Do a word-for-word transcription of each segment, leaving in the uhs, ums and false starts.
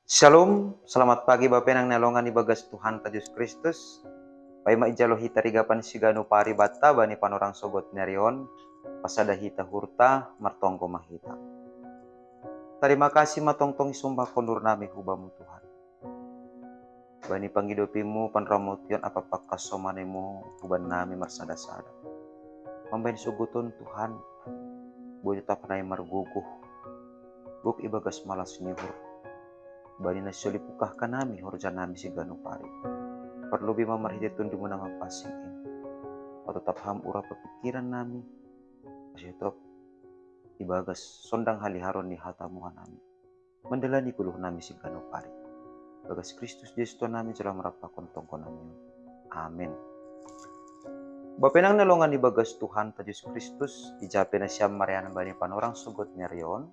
Shalom, selamat pagi Bapenang na longan ibagas Tuhan ta Jesus Kristus. Paima ijalo hita rigapan siganu pari batta bani panorang sogot nerion, pasada hita hurta, martonggo mahita. Terima kasih matongtong isumba kondur nami hubamu Tuhan. Bani pangidopimu panramotion apa pakkasomanemu huban nami marsada-sada. Mambain sogoton Tuhan, boi tetap nai marguguh. Gok ibagas malas nyuhur. Bani na siolip ukah kanami horja nami siganu pari. Parlobi ma marhite tundumu na mapasing in. Patotap ham ura papikiran nami. Pasitop ibagas sondang haliharon ni hatamu hanami. Mandalani kuluh nami siganu pari. Bagas Kristus Jesus Tuhan nami jala marapakon tongko nami. Amin. Bapenang na longan ibagas Tuhan ta Jesus Kristus, ijape na siam marian bani panorang sogot nerion,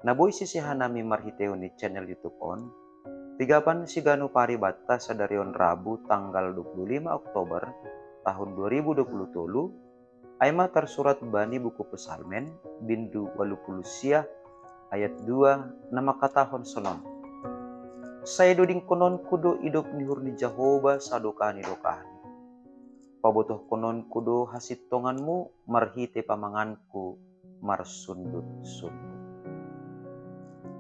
na boi siseha nami marhiteon ni channel YouTube on, pigapan siganu pari batta sadarion Rabu tanggal dua puluh lima Oktober tahun dua ribu dua puluh tolu, ai ma tarsurat bani buku Psalmen, bindu walu puluh sia ayat dua, na mangkatahon sonon. Sai dodingkononku do idop ni uhur ni Jahoba sadokah ni dokahni. Pabotohkononku do hasintonganmu marhite pamanganku marsundut-sundut.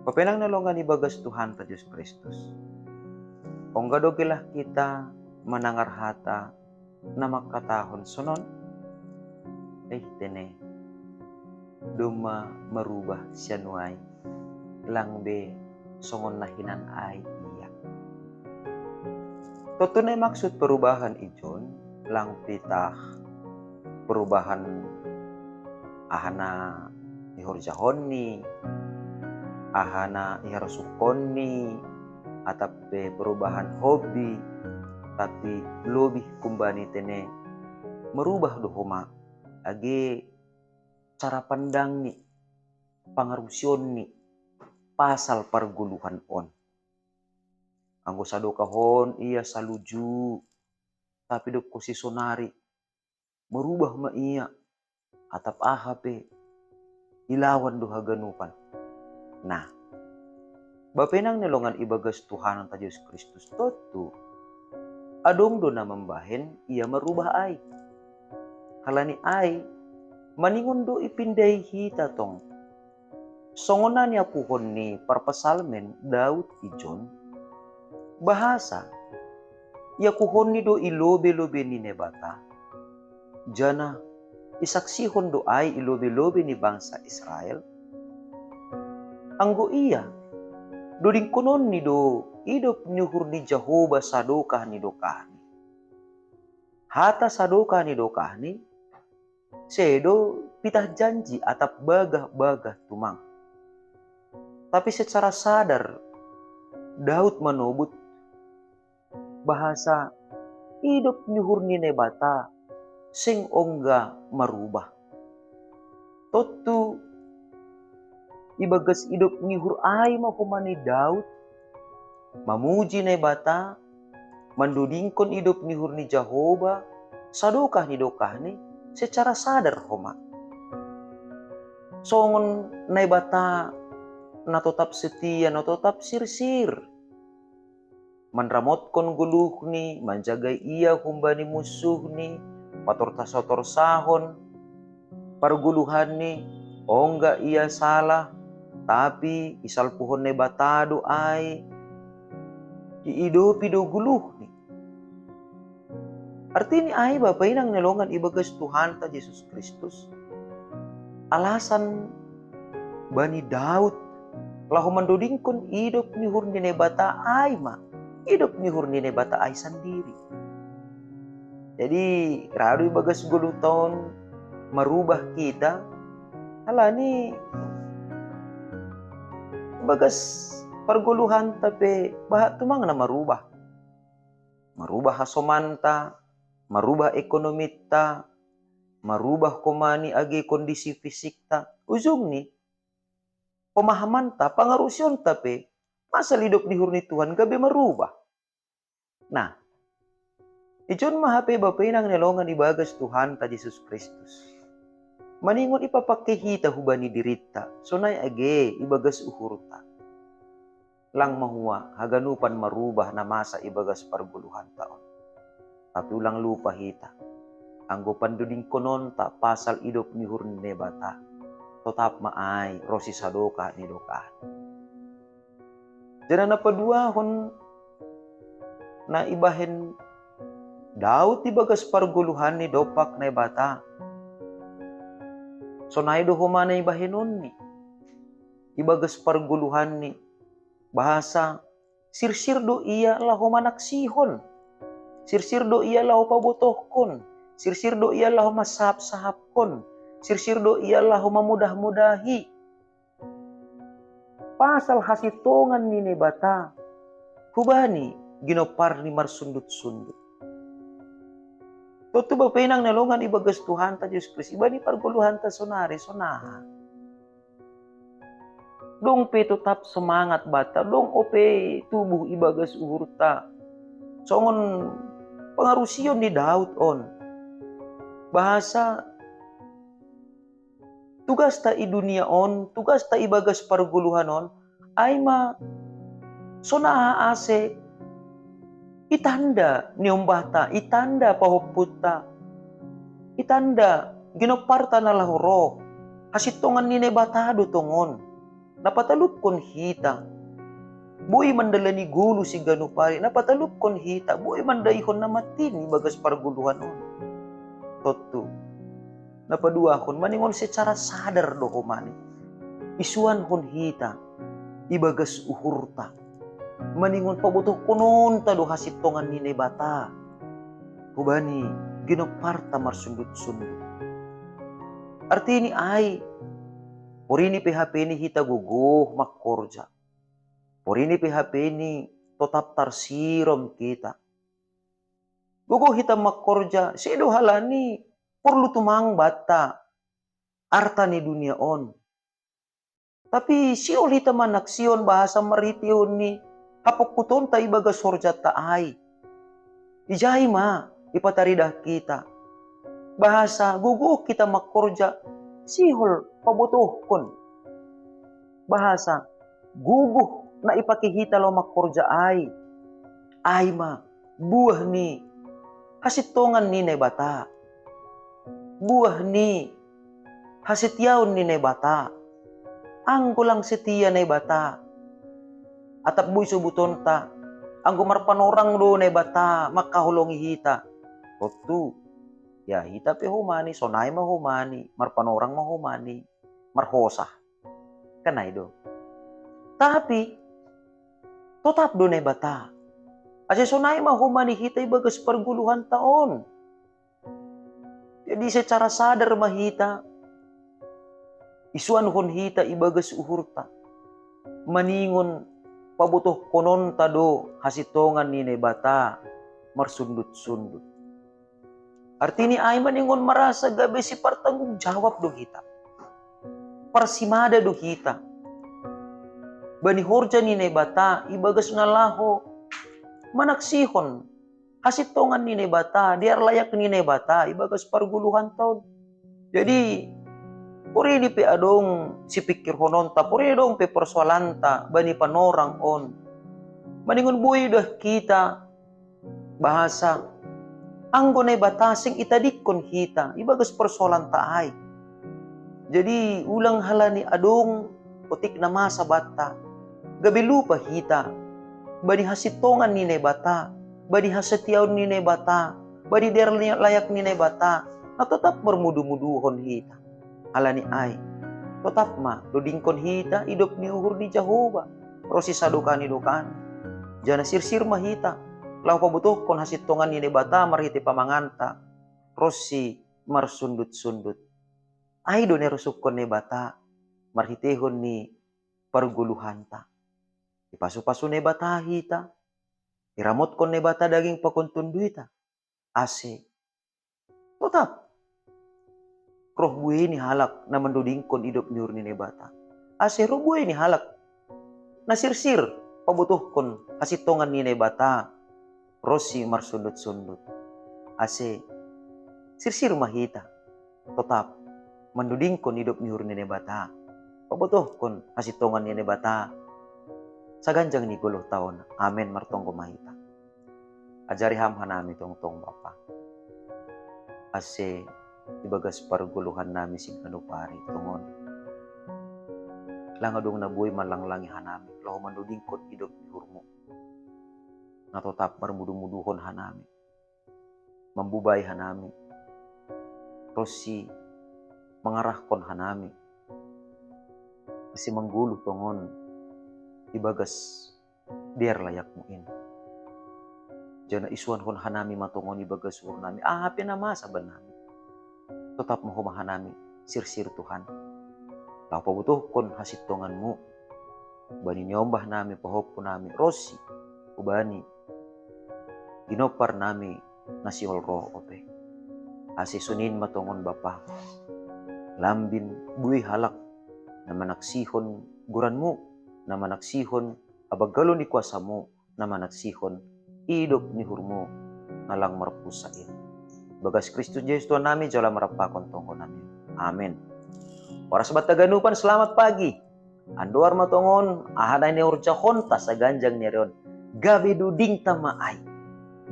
Bapenang na longan ibagas Tuhan ta Jesus Kristus. Ongga do gelah kita manangar hata na mangkatahon sonon? Eh tene, domma marubah sianu ai, lang be songon na hinan ai ia. Tontu na i maksud perubahan ijon, lang pitah perubahan aha na ihorjahonni, aha na iharosuhkonni, atap pe perubahan hobi, tapi lobih kumbani tene merubah do homa age cara pandangni, pangarusionni pasal pargoluhan on. Anggo sadokah on ia saluju, tapi dob kosi sonari merubah ma ia, atap aha pe ilawan do haganupan. Nah, bapenang na longan ibagas Tuhan ta Jesus Kristus tontu adong do na mambahen ia marubah ai. Halani ai maningon do ipindai hita tong. Songon na niakuhon ni parpsalmen Daud ijon, bahasa iakuhonni do i lobe-lobe ni Naibata, janah isaksihon do ai i lobe-lobe ni bangsa Israel. Anggo ia, dodingkononni do idop ni uhur ni Jahoba sadokah ni dokahni. Hata sadokah ni dokahni, sedo pitah janji atap bagah-bagah tumang. Tapi secara sadar Daud manobut bahasa idop ni uhur ni Naibata seng ongga marubah. Tontu ibagas idop ni uhur ai ma homa ni Daud mamuji Naibata, mandodingkon idop ni uhur ni Jahoba sadokah ni dokahni secara sadar homa. Songon Naibata na totap setia, na totap sirsir, manramotkon goluhni, manjagai ia humbani munsuhni, patorsa-torsahon pargoluhanni, ongga ia salah, tapi isalpuhon Naibata do ai, iidopi do goluhni. Artini ai bapenang na longan ibagas Tuhanta Jesus Kristus, alasan bani Daud laho mandodingkon idop ni uhur ni Naibata ai ma idop ni uhur ni Naibata ai sandiri. Jadi radu ibagas goluhta on marubah hita, halani ibagas pargoluhanta pe bahat tumang na marubah. Marubah hasomanta, marubah ekonominta, marubah homa ni age kondisi fisikta. Ujungni, pemahamanta, pangarusionta pe, masa idop ni uhur ni Tuhan gabe marubah. Nah, ijon ma hape bapenang na longan ibagas Tuhanta Jesus Kristus. Maningon ipapangke hita hubani dirinta, sonai age ibagas uhurta. Lang mahua haganupan marubah na masa ibagas pargoluhanta on. Tapi ulang lupa hita, anggo pandodingkononta pasal idop ni uhur ni Naibata, totap ma ai ro sisadokah ni dokah. Janah na paduahon na ibahen Daud ibagas pargoluhanni dompak Naibata, sonai do homa na ibahenonni ibagas pargoluhanni, bahasa sirsir do ia laho manaksihon, sirsir do ia laho pabotohkon, sirsir do ia laho mansahapsahapkon, sirsir do ia laho mamodahmodahi pasal hasintongan ni Naibata hubani ginomparni marsundutsundut. Tontu bapenang na longan ibagas Tuhanta Jesus Kristus, ibani pargoluhanta sonari sonaha. Dong pe totap semangat banta, dong ope tubuh ibagas uhurta songon pangarusion ni Daud on. Bahasa tugasta i dunia on, tugasta ibagas pargoluhan on, ai ma sonaha ase itanda niombahta, itanda pahompunta, itanda ginomparta na laho ro. Hasintongan ni Naibata do tongon na patalupkon hita. Boi mandalani golu siganup ari na patalupkon hita, boi mandaihon na matin ibagas pargoluhan on. Tontu na paduahon, maningon secara sadar do homani isuanhon hita ibagas uhurta, maningon pabotohkononta do hasintongan ni Naibata hubani ginomparta marsundutsundut. Artini ai, porini pe hapeni hita gogoh mangkorja, porini pe hapeni totap tarsirom hita. Gogoh hita mangkorja, sedo halani porlu tumang banta arta ni dunia on. Tapi sihol hita manaksihon bahasa marhiteihon ni hapongkutonta ibagas horjanta ai. Ijai ma ipataridah hita bahasa gogoh hita mangkorja, sihol pabotohkon bahasa gogoh na ipake hita laho mangkorja ai, ai ma buah ni hasintongan ni Naibata, buah ni hasetiaon ni Naibata. Anggo lang setia Naibata, atap boi sobutonta, anggo marpanorang do Naibata mangkaholongi hita, tontu ia hita pe homani, sonai ma homani, marpanorang ma homani, marhosah. Kan ai do. Tapi totap do Naibata. Ase sonai ma homani hita ibagas pargoluhanta on. Jadi secara sadar ma hita isuanhon hita ibagas uhurta, maningon pabotohkononta do hasintongan ni Naibata marsundutsundut. Artini ai maningon marasa gabe sipartanggung jawab do hita, parsimada do hita bani horja ni Naibata ibagas na laho manaksihon hasintongan ni Naibata, dear layak ni Naibata ibagas pargoluhanta on. Jadi porini pe adong sipingkirhononta, porini adong pe persoalanta bani panorang on, maningon boi do hita bahasa anggo Naibata seng itadingkon hita ibagas persoalanta ai. Jadi ulang halani adong otik na masa banta gabe lupa hita bani hasintongan ni Naibata, bani hasetiaon ni Naibata, bani dear layak ni Naibata, na totap marmudumuduhon hita. Halani ai totap ma dodingkon hita idop ni uhur ni Jahowa ro sisadokah ni dokahna. Janah sirsir ma hita laho pabotohkon hasintongan ni Naibata marhite pamanganta ronsi marsundutsundut. Ai do na irosuhkon Naibata marhiteihon ni pargoluhanta. Ipasupasu Naibata hita, iramotkon Naibata daging pakon tonduita, ase totap roh buei ni halak na mandodingkon idop ni uhur ni Naibata, ase roh buei ni halak na sirsir pabotohkon hasintongan ni Naibata ronsi marsundutsundut. Ase sirsir ma hita totap mandodingkon idop ni uhur ni Naibata, pabotohkon hasintongan ni Naibata saganjang ni goluh taon. Amen. Martonggo ma hita. Ajari Ham hanami tongtong Bapa, ase ibagas pargoluhan nami siganup ari tongon, lang adong na boi manlanglangi hanami laho manudingkon idop ni uhurMu, na totap marmudumuduhon hanami, mambubai hanami, ronsi mangarahkon hanami, ase manggoluh tongon ibagas dear layakMu in. Janah isuankon hanami ma tongon ibagas uhur nami, aha pe na masa bannami, totap ma Ho ma hanami sirsir Tuhan, laho pabotohkon hasintonganMu bani niombah nami, pahompu nami, ronsi hubani ginompar nami na sihol roh ope. Ase sonin ma tongon Bapa, lambin buei halak na manaksihon goranMu, na manaksihon habanggalon ni kuasaMu, na manaksihon idop ni uhurMu na lang marpusa in. Bagas Kristus Jesus Tuhan nami, jala marampakon tonggo nami. Amen. Horas banta haganupan, selamat pagi. Andohar ma tongon aha na niorjahonta saganjang ni ari on. Gabe dodingta ma ai,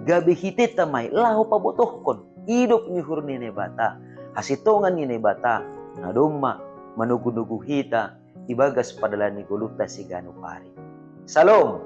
gabe hiteta ma ai laho pabotohkon idop ni uhur ni Naibata, hasintongan ni Naibata, na domma manogunogu hita ibagas pardalan ni goluhta siganup ari. Salom.